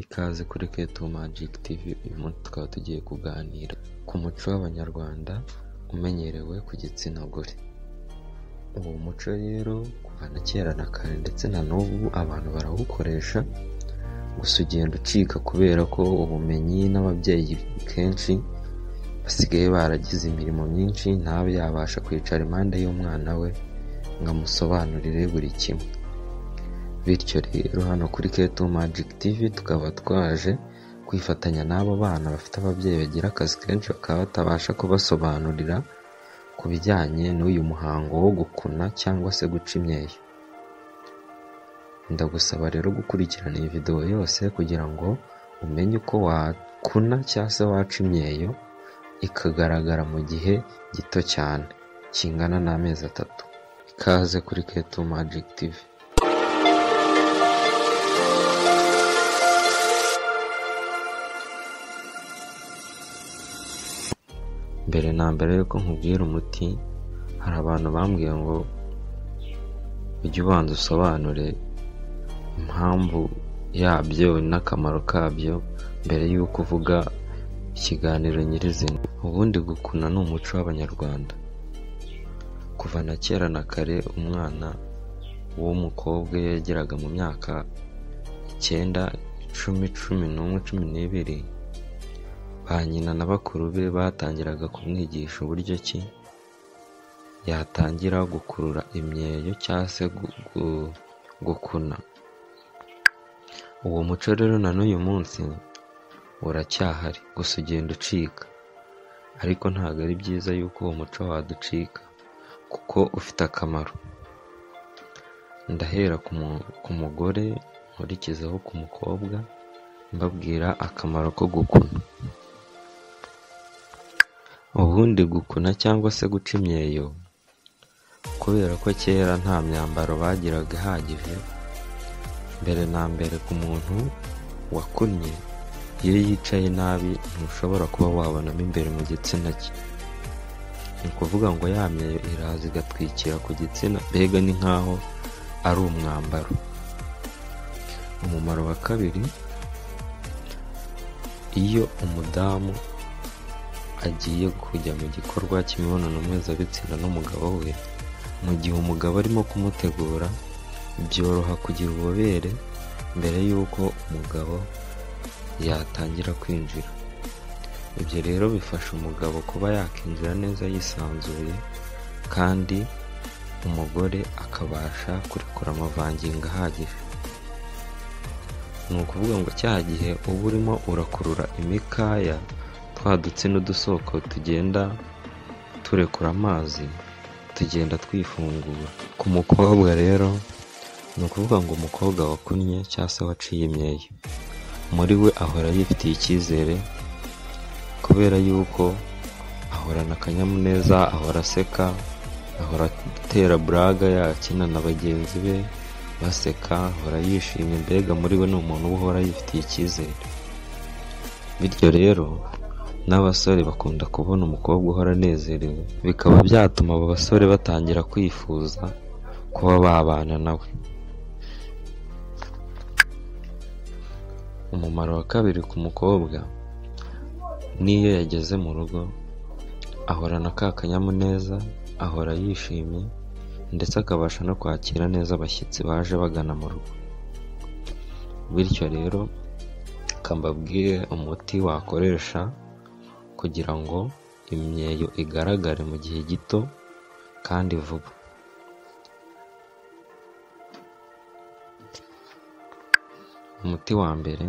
Ikaze kuri K2 Magic TV, uyu munsi tukaba tugiye kuganira ku muco w'Abanyarwanda umenyerewe ku gitsina gore. Uwo muco rero kuva na kera na kare ndetse na n'ubu abantu barawukoresha, gusa ugenda ucika kubera ko ubumenyi n'ababyeyi kenshi basigaye baragize imirimo myinshi, ntabe yabasha kwicara impande y'umwana we ngo amusobanurire buri kimwe. Bityo rero hano kuri K2 Magic TV tukaba twaje kwifatanya n'abo bana bafite ababyeyi bagira akazi kenshi bakaba batabasha kubasobanurira ku bijyanye n'uyu muhango wo gukuna cyangwa se guca imyeyo. Ndagusaba rero gukurikirana iyi video yose kugira ngo umenye uko wakuna cyangwa se waca imyeyo ikagaragara mu gihe gito cyane kingana n'amezi 3. Ikaze kuri K2 Magic TV. Mbere na mbere yuko nkubwira umuti, hari abantu bambwiye ngo ujye ubanza usobanure impamvu yabyo n'akamaro kabyo mbere y'uko uvuga ikiganiro nyirizina. Ubundi gukuna ni umuco w'Abanyarwanda. Kuva na kera na kare umwana w'umukobwa iyo yageraga mu myaka 9, 10, 11, 12, ba nyina na bakuru be batangiraga kumwigisha uburyo ki yatangira gukurura imyeyo cyangwa se gukuna. Uwo muco rero na n'uyu munsi uracyahari, gusa ugenda ucika, ariko ntabwo ari byiza yuko uwo muco waducika kuko ufite akamaro. Ndahera ku mugore nkurikizeho ku mukobwa, mbabwira akamaro ko gukuna. Ubundi gukuna cyangwa se guca imyeyo, kubera ko kera nta myambaro bagiraga ihagije, mbere na mbere ku muntu wakunnye iyo yicaye nabi ntushobora kuba wabonamo imbere mu gitsina cye. Ni ukuvuga ngo ya myeyo iraza igatwikira ku gitsina, mbega ni nkaho ari umwambaro. Umumaro wa kabiri, iyo umudamu agiye kujya mu gikorwa cy'imibonano mpuzabitsina n'umugabo we, mu gihe umugabo arimo kumutegura byoroha kugira ububobere mbere y'uko umugabo yatangira kwinjira. Ibyo rero bifasha umugabo kuba yakinjira neza yisanzuye, kandi umugore akabasha kurekura amavangingo ahagije. Ni ukuvuga ngo cya gihe uba urimo urakurura imikaya, twa dutsi n'udusoko tugenda turekura amazi tugenda twifungura. Ku mukobwa rero ni ukuvuga ngo umukobwa wakunnye cyangwa se waciye imyeyo, muri we ahora yifitiye icyizere kubera yuko ahorana akanyamuneza, ahora aseka, ahora atera buraga, yakina na bagenzi be baseka, ahora yishimye, mbega muri we ni umuntu uba uhora yifitiye icyizere. Bityo rero n'abasore bakunda kubona umukobwa uhora anezerewe, bikaba byatuma abo basore batangira kwifuza kuba babana nawe. Umumaro wa kabiri ku mukobwa, n'iyo yageze mu rugo ahorana ka kanyamuneza, ahora yishimye ndetse akabasha no kwakira neza abashyitsi baje bagana mu rugo. Bityo rero mbabwire umuti wakoresha kugira ngo imyeyo igaragare mu gihe gito kandi vuba. Umuti wa mbere,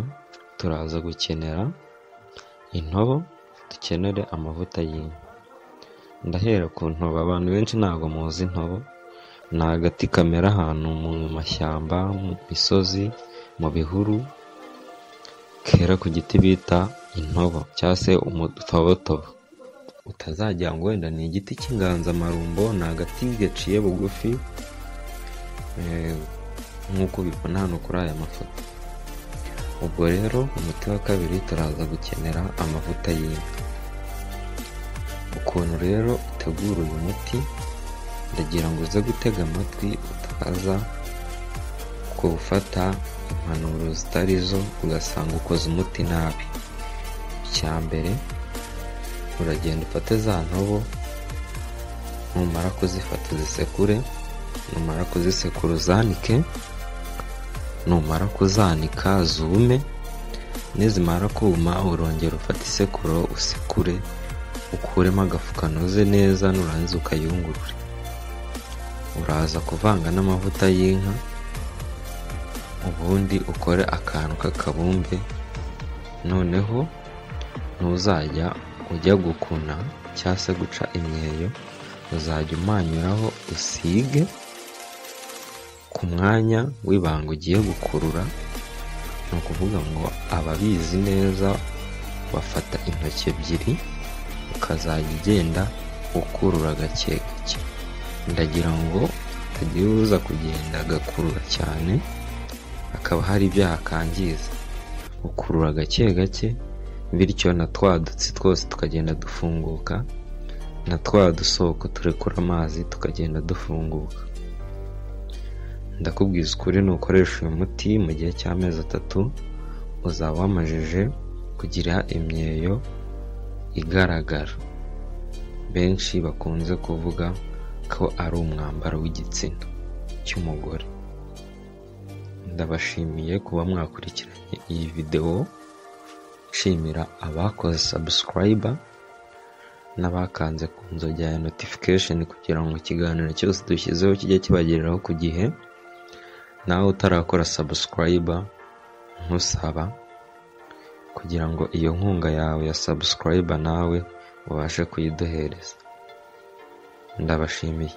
turaza gukenera intobo, dukenere amavuta y'inka. Ndahera ku ntobo. Abantu benshi ntabwo muzi intobo, ni agati kamera ahantu mu mashyamba, mu misozi, mu bihuru, kera ku giti bita intobo cyangwa se umutobotobo. Utazagira ngo wenda ni igiti cy'inganzamarumbo, ni agati gaciye bugufi nk'uko ubibona hano kuri aya mafoto. Ubwo rero umuti wa kabiri turaza gukenera amavuta y'inka. Ukuntu rero utegura uyu muti, ndagira ngo uze gutega amatwi utaza Gufata impanuro zitari zo ugasanga ukoze umuti nabi. Icya mbere, uragenda ufate za ntobo, numara kuzifata uzisekure, numara kuzisekura uzanike, numara kuzanika zume, nizimara kuma urongera ufate isekuro usekure, ukuremo agafu kanoze neza, nurangiza ukayungurure. Uraza kuvanga n'amavuta y'inka, ubundi ukore akantu k'akabumbe, noneho ntuzajya ujya gukuna cyangwa se guca imyeyo, uzajya umanyuraho usige ku mwanya w'ibanga ugiye gukurura. Ni ukuvuga ngo ababizi neza bafata intoki ebyiri, ukazajya ugenda ukurura gake gake. Ndagira ngo hatagira uza kugenda agakurura cyane, hakaba hari ibyo yakangiza. Ukurura gake gake, bityo na twa dutsi twose tukagenda dufunguka, na twa dusoko turekura amazi tukagenda dufunguka. Ndakubwiza ukuri, nukoresha uyu muti mu gihe cy'amezi 3, uzaba wamajije kugira imyeyo igaragara. Benshi bakunze kuvuga ko ari umwambaro w'igitsina cy'umugore. Ndabashimiye kuba mwakurikiranye iyi videwo, nshimira abakoze subscribe n'abakanze ku nzogera ya notification kugira ngo ikiganiro cyose dushyizeho kijye kibagereraho ku gihe. Nawe utarakora subscribe ntusaba, kugira ngo iyo nkunga yawe ya subscribe nawe ubashe kuyiduhereza. Ndabashimiye.